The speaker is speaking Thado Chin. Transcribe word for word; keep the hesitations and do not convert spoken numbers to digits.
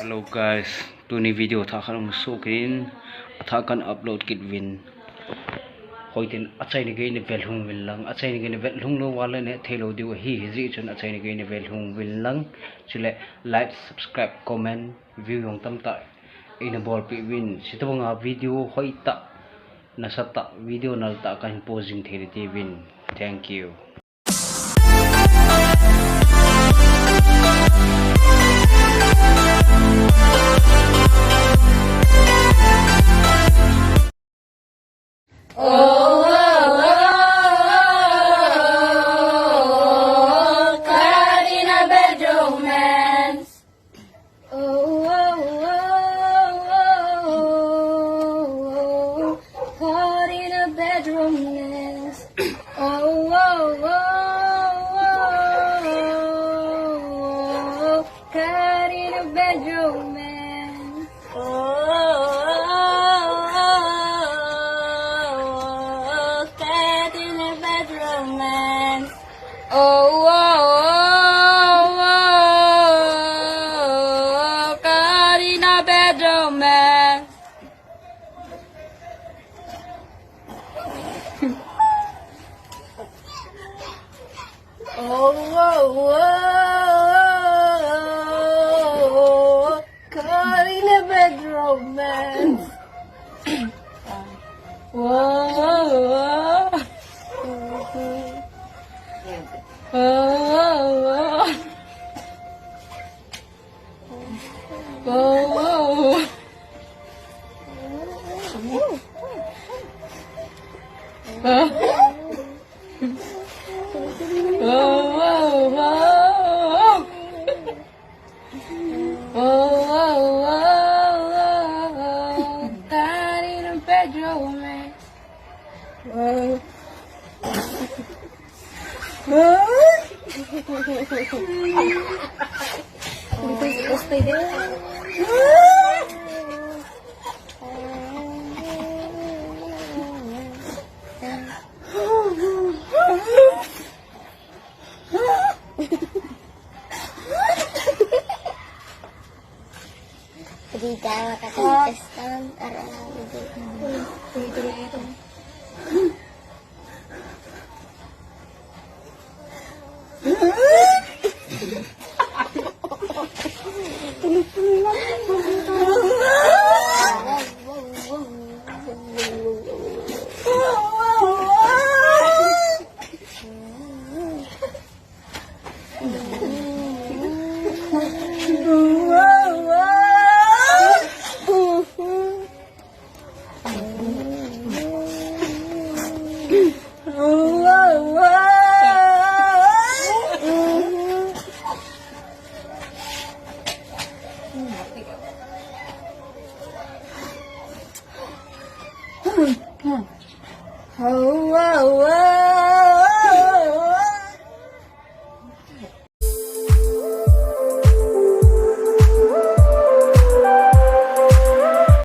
Hello guys, tuni video thah khat hung soh kit in, athah kan upload kit uvin. Hoitin achaina gei na vel hung uvin lang, achaina gei na vel hung lou uva le neh thei lou diu ahi, hijeh chun achaina gei na vel hung uvin lang. Chule like, subscribe, comment, view jong tamtah eina bolpeh uvin. Chutobanga video hoitah, nasatah, video naltah kahin post jing thei ding ati uvin. Thank you. Caught in a bed romance. Oh, oh, oh, oh, oh, oh, oh. Caught in a bed romance. Oh, oh, oh, oh, oh, oh, oh. Caught in a bed romance. Oh, oh, oh, oh, oh, oh, oh. Caught in a bed romance. Oh, oh, oh, oh, oh, oh, caught in a bed romance. Whoa, whoa, whoa. Whoa, whoa, whoa. Whoa, whoa, whoa. Whoa, whoa, whoa. Whoa, whoa, whoa, whoa. Caught in a bed romance. Whoa. Hindi ka makakalimutan. Ara, hindi.